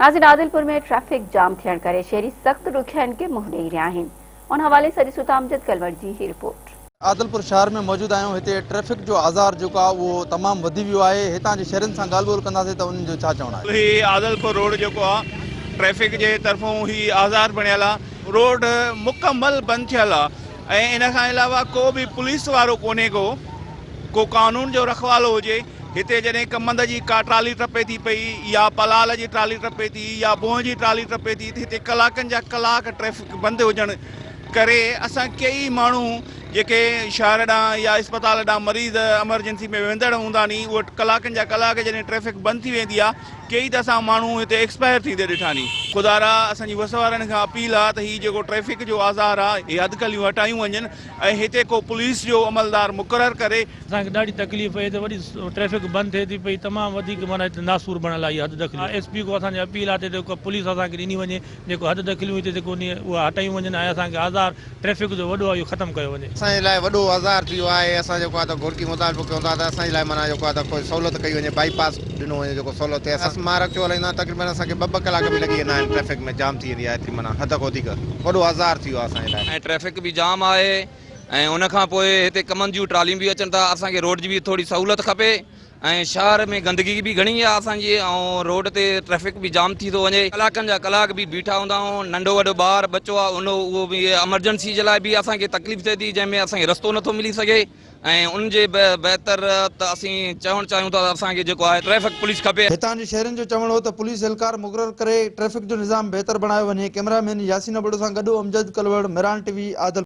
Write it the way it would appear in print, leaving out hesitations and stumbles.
ناظرين Adilpur ۾ traffic jam ٿيڻ ڪري شهري سخت ڏکيائين کي منهن ڏئي رهيا آهن ان حوالي سان ڏسون ٿا امجد ڪلوڙ جي هي رپورٽ. عادلپور شهر ۾ موجود آهيون هتي ٽريفڪ جو آزار جيڪو آهي اهو تمام وڌي ويو آهي هتان جي شهرين سان ڳالهه ٻولهه ڪنداسين ته انهن جو ڇا چوڻ آهي. هي عادلپور روڊ جيڪو آ ٽريفڪ جي طرفون هي آزار بڻيل آ روڊ مڪمل بند ٿيل آ ۽ ان کان علاوه ڪو به پوليس وارو ڪونهي ڪو ڪو قانون جو رکوالو هجي هتي جڏهن ڪمند جي ڪا ٽرالي ٽپي ٿي پئي يا پلال جي ٽرالي ٽپي ٿي يا بونهه جي ٽرالي ٽپي ٿي ته هتي ڪلاڪن جا ڪلاڪ ٽريفڪ بند هجڻ ڪري اسان ڪيئي ماڻهو جيڪي شهر ڏانهن يا اسپتال ڏانهن مريض امرجنسي ۾ ويندڙ هوندا ني اهي ڪلاڪن جا ڪلاڪ جڏهن ٽريفڪ بند ٿي ويندي آ ڪيئي ته اسان ماڻهو هتي ايڪسپائر ٿيندي ڏٺا ني. خدارا اسان جي وس وارن کان اپيل آ ته هي جيڪو ٽريفڪ جو آزار آ هي حدقليون هٽايون وڃن ۽ هتي ڪو پوليس جو عملدار مقرر ڪري. اسان کي ڏاڍي تڪليف اهي ته وڏي ٽريفڪ بند ٿئي ٿي پئي تمام وڌيڪ معنيٰ هتي ناسور بڻيل آهي اها حد دخلي ايس پي کان اسان جي اپيل آهي ته هتي ڪا پوليس اسان کي ڏني وڃي جيڪو حد دخليون هتي جيڪو ني اها هٽايون وڃن ۽ اسان کي آزار ٽريفڪ جو وڏو آهي اهو ختم ڪيو وڃي. اسان جي لاء وڏو آزار ٿي ويو آهي اسان جيڪو آهي ته گهرڪي مطالبو ڪيون ٿا ته اسان جي لاء معنيٰ جيڪو آهي ته ڪوئي سهولت ڪئي وڃي بائي پاس ڏنو وڃي جيڪو سهولت ٿئي اسان مان رڪشو هلائيندو آهيان تقريبن اسان کي ٻه ٻه ڪلاڪ به لڳي ويندا آهن ٽريفڪ ۾ جام ٿي ويندي آهي ايتري معنيٰ حد کان وڌيڪ وڏو آزار ٿي ويو آهي اسان جي لاء. ۽ ٽريفڪ به جام آهي ۽ ان کان پوء هتي ڪمند جون ٽراليون به اچن ٿا اسان کي روڊ جي به ٿوري سهولت کپي ۽ شهر ۾ گندگي به گهڻي آهي اسان جي ۽ روڊ تي ٽريفڪ به جام ٿي ٿو وڃي ڪلاڪن جا ڪلاڪ به بيٺا هوندا آهيون ننڍو وڏو ٻار ٻچو آهي ان اهو به امرجنسي جي لاء به اسان کي تڪليف ٿئي ٿي جنهن ۾ اسان کي رستو نٿو ملي سگهي ۽ ان جي بهتر ته اسين چوڻ چاهيون ٿا ته اسان کي جيڪو آهي ٽريفڪ پوليس کپي. هتان جي شهرين جو چوڻ هو ته پوليس اهلڪار مقرر ڪري ٽريفڪ جو نظام بهتر بڻايو وڃي، ڪئميرا مين ياسين ابڙو سان گڏ امجد ڪلوڙ، مهراڻ ٽي وي، عادل.